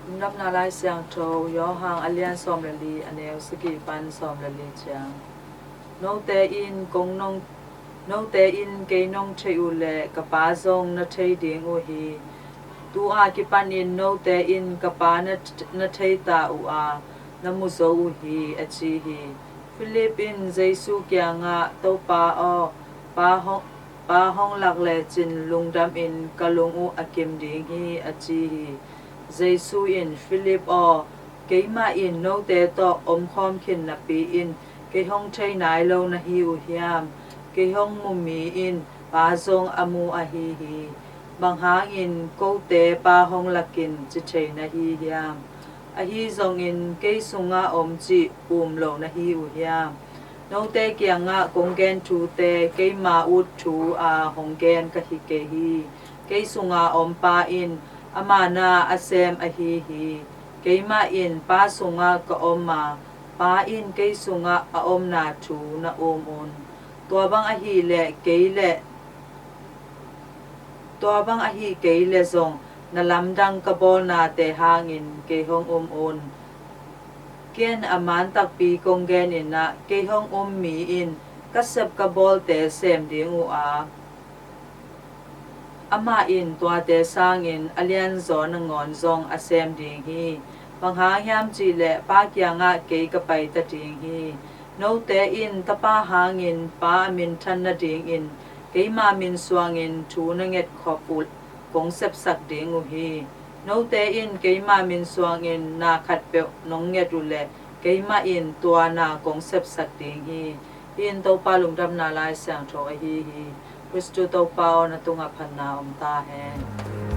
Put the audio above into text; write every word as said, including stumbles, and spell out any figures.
Lungdamna Lai Siangtho, Johan a lian sawm le li, a neu sagih pan sawm le li ciang. Note in kong nong, note in kei nong theih uh leh ka Pa zong na thei ding uh hi. Tu-a kipanin note in ka Pa na, na thei ta uh a, na mu zo uh hi, a ci hi. Philip in Jesu kiangah, Topa aw, Pa hong, Pa hong lak lecin lungdamin ka lung uh a kim ding hi, a ci hi. Jesu in, Philip aw, keimah in note tawh omkhawm khin napi in kei hong thei nai lo na hi uh hiam? Kei hong mu mi in Pa zong a mu ahi hi. Bang hangin kote Pa hong lakin ci thei na hi hiam? Ahi zongin kei sungah om cih um lo na hi uh hiam? Note kiangah kong gen thute keima ut thu a hong gen ka hi kei hi. Kei sunga om Pa in ama na a sem ahi hi. Keimah in Pa sungah ka om a, Pa in kei sungah a omna thu na um un. Tua bang ahih leh kei le, tua bang ahih kei le zong na lamdang ka bawlnate hangin kei hong um un. Ken a man takpi kong genin ah, kei hong um mi in ka sep ka bawlte sem ding uh a, amah in tuate sangin a lianzaw nangawn zong a sem ding hi. Bang hang hiam cih leh Pa kiangah kei ka pai ta ding hi. Note in Tapa hangin Pa a minthan nadingin keima min suangin thu na nget khop uh kong sepsak ding uh hi. Note in keima min suangin na khatpeuh nong nget uh leh keimah in tua na kong sepsak ding hi. Hih in Topa Lungdamna Lai Siangtho ahi hi. Khristu Topa aw, na tungah phatna om ta hen.